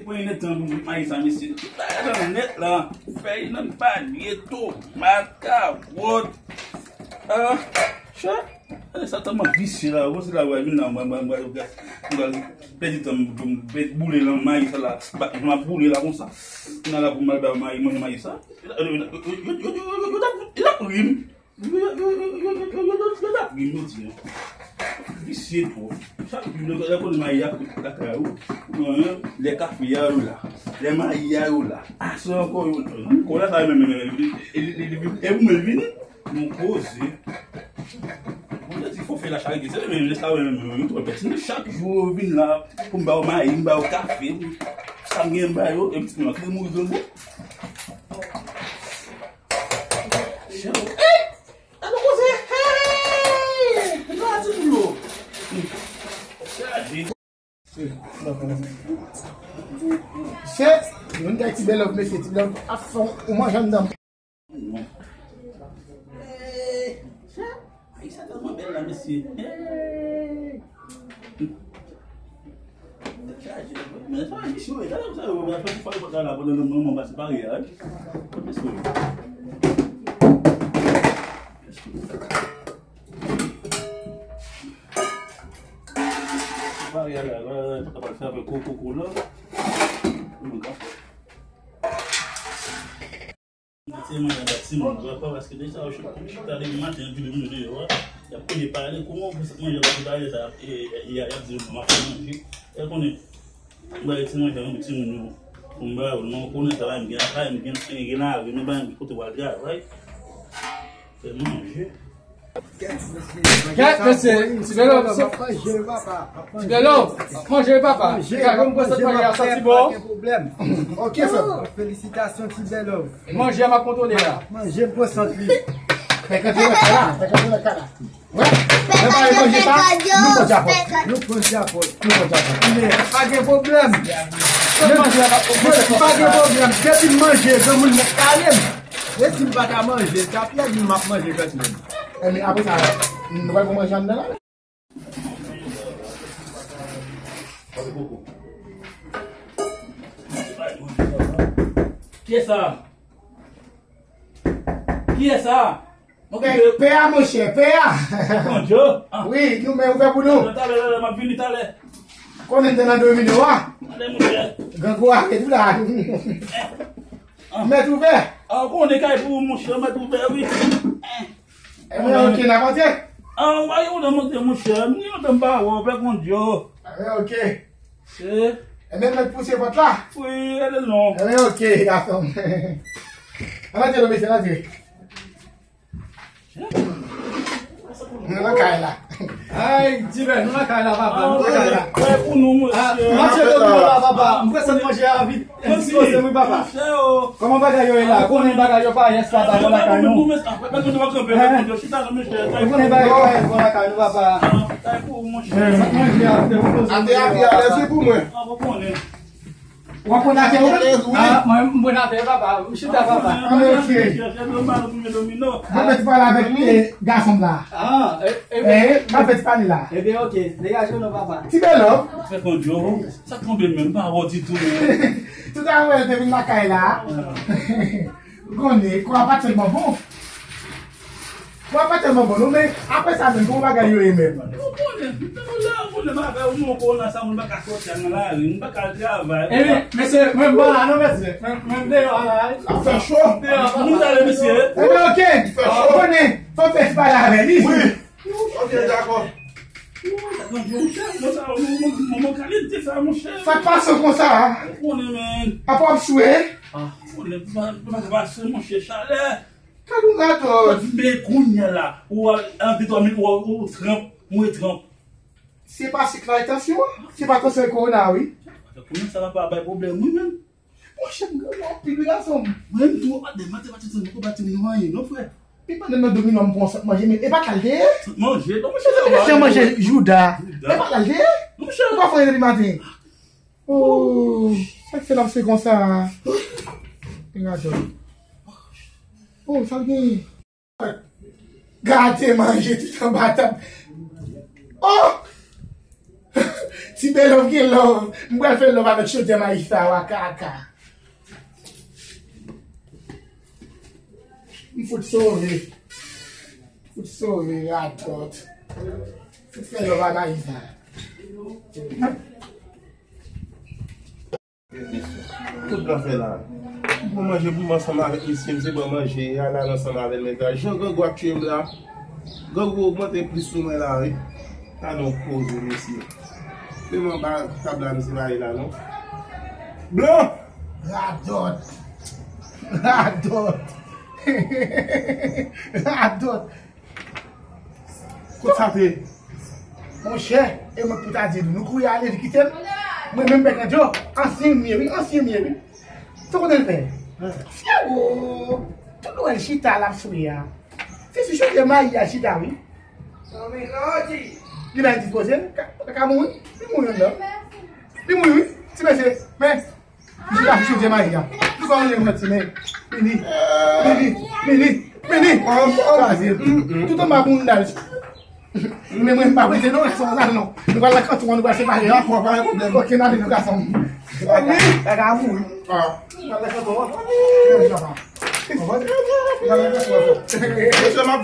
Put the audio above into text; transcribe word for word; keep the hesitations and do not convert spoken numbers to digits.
Mwen gen tan pou mayi sa, mesye. Tout bagay la nèt la. Fèy nan palye, tomat, kawòt. Ah, chè. Eh, sa tèlman visye la. Bon, se la wè vin la, mwen, mwen, mwen, mwen, mwen pèdi tan, mwen, mwen boule lan mayi sa la. Ba, mwen boule la konsa. Mwen la pou mwen al bay mayi, manje mayi sa. Yo, yo, yo t ap ri m. Yo, yo, yo, yo, yo, yo, yo, yo, yo t ap ri m, yo di, visye twòp. Chak jou, lè, lè konnen mayi a lakay ou, ou pran lè kafe a, yo la. Lè mayi a, yo la. Aswè ankò, yo la. Kò la, sa menm, menm, menm, e, e, e, e, e pou mwen vini, nou koze. Mwen te di, fò fè la charite, se menm, lè sa, menm, menm, menm, menm, twòp pèsonn. Chak jou, yo vin la, pou m ba yo mayi, m ba yo kafe, pou sa m gen, m ba yo, epi ti moun nan, ki mouri de gou. Hey! Gade koze! Hey! Gade ti moun yo! Chaje. Se, yon gay Ti Bèlòv, mesye, Ti Bèlòv ap fè yon manje anndan. Hey! Ay, sa tèlman bèl la, mesye. Hey! Men sa, misye, wi, gade sa, yo, yo, fè ti fòl kòt la, la, pandan manman pase pare a, wi. Kote sou. Pare a, la, la, la, ta pral fè avèk koko, koko, la. Mwen ka fè. Mete manje anba timoun yo, apa, paske deja yo chita depi maten, anpil moun deyò a. Y ap pede pale, kòman w fè manje anba ti bagay sa, e, e, y a, y ap di yo, "M ap fè manje." E konnen, m ba yo ti manje anba timoun yo, pou m ba yo, non, konnen sa, pa m gen, pa m gen, gen lari, men pa m gen kote w al travay. Fè manje. Kèt, mesye, Ti Bèlòv, se Ti Bèlòv, manje, papa. Ti Bèlòv, manje, papa. Manje, manje, manje, manje, santi bon. Pa gen pwoblèm. Ok, frè. Felisitasyon, Ti Bèlòv. Manje a m ap kontwole la. Manje, m pran sant li. Fè kante nan kay la, fè kante nan kay la. Wè, lè pa manje sa, nou pran djapòt. Nou pran djapòt. Nou pran djapòt. Men, pa gen pwoblèm. Manje a m ap kontwole. Pa gen pwoblèm. Depi m manje, granmoun mèt kale m. E si m pa ta manje, ta pyè di m ap manje kanti menm. Ebyen, apre sa, nou pral pran manje anndan la. Kiyès sa? Kiyès sa? Pè, pè a, monchè, pè a. Konjo? Ah. Wi, nou, men ouvè pou nou. Talè, talè, talè, m ap vini talè. Konnen m te nan domino a. Talè, monchè. Grangou a, ret tou la. Ah. Mèt ouvè. Ah, ou konnen kay pou ou, monchè, mèt ouvè, wi. Ebyen, ok, n ap antre. Ah, ou pa gen pwoblèm antre, monchè. M gen lontan m pa wè w, pè Konjo. Ebyen, ok. Se. Ebyen, mèt pouse pòt la. Wi, rele non. Ebyen, ok, gason. Ann antre, non, mesye, ann antre. Nou nan kay la. Ay, Ti Bèlòv, nou nan kay la, papa, nou nan kay la. Wè pou nou, monchè. Ah, manje domino la, papa. M prese manje a vit. Mèsi, wi, papa. Kòman bagay yo ye la? Konnen bagay yo pa yès la, papa, lakay nou. Ou konnen bagay yo pa yès bon lakay nou, papa. Manje a vit. Ate a pi alèz wi pou mwen. W ap pran atè ou menm? Ah, mwen, m pran atè, papa. M chita, papa. Ah, ok. Mwen fè ti pale avèk, eh, gason m la. Ah, eh, eh, eh, mwen fè ti pale la. Ebyen, ok. Degaje w non, papa. Ti Bèlòv. Fè Konjo. Sa tonbe menm, m pa wè w ditou, menm. Tout a lè te vin lakay la. Ah. Ou konnen, kò a pa tèlman bon. Bon, pa tèlman bon, non, men apre sa menm, kòman bagay yo ye menm? Ou konnen, ou konnen m avè w, nou, kòwona sa, moun pa ka sòti al nan lari, moun pa ka al travay. Ebyen, mesye, mwen m pa la, non, mesye. Mwen, mwen m deyò a la, wi. Ap fè cho. Deyò a, papa. Nou ale, mesye. Ebyen, ok. Fè cho. Ou konnen, fò m fè ti pale avè li. Wi. Ok, dakò. Sa k pase konsa? Ou konnen, men. Apa w ap swe? Ah, ou konnen, pa, pa, pa, monchè, chalè. Gad yon radòt. Men kounye a la, ou al, an de twa minit, ou, ou tranp, mwen tranp. Se pa sik la, e tansyon an? Se pa tansyon, e kòwona, wi. Kòwona sa va pa bay pwoblèm, wi, menm. Monchè, m grangou anpil, wi, gason m. Mwen menm tou, a de maten, maten, m poko bati m anyen, non, frè. Pi pandan nan domino, m pran sant manje, men e pa t al dèyè. Sant manje, non, monchè, sa va. Jan manje jouda. Jouda. E pa t al dèyè. Monchè. Ou pa fè anyen depi maten. Oh, sa k fè l ap swe konsa? Radòt. Oh, sa l genyen? Gade manje tout anba tab. Oh! Si de love gen love, m pral fè love avèk chodyè mayi sa wakaka. M fout sove. Fout sove radòt. Fout fè love a mayi sa. Tout blan fè la. M pran manje pou m ansanm avèk mesye, m se pran manje, al al ansanm avè l, men jan grangou ap tchwe m la. Grangou ogmante plis sou mwen la, wi. Gade yon koze, mesye. Menm anba tab la, misye pa ye la, non. Blan! Radòt! Radòt! Radòt! Kot sa te? Monchè, e mwen pou ta di nou, nou kouri ale, li kite m. Mwen menm pèk nan djo, ansyen m ye wi, ansyen m ye wi. Sa w konnen l fè? Fyawo! Tout lè l chita l ap swe a. Se sou chodyè mayi a chita wi. Li bay dispoze l, ka, ka mouri, li mouri anndan. Li mouri wi, ti mesye, men. Misye ka fouti mayi a. Nou pa wè mwen ti men. Mini. Mini. Mini. Mini. Kraze. Tout anba moun dal. Men mwen pa prete non, gason sa non. Nou pral nan kanton an, nou pral separe an. Bon, pa gen pwoblèm. Ok, n ale nou gason. Mini. Kaka mouri. Ah. Nou pral nan kanton an. Mini. Nou pral nan kanton an. Mesye, m ap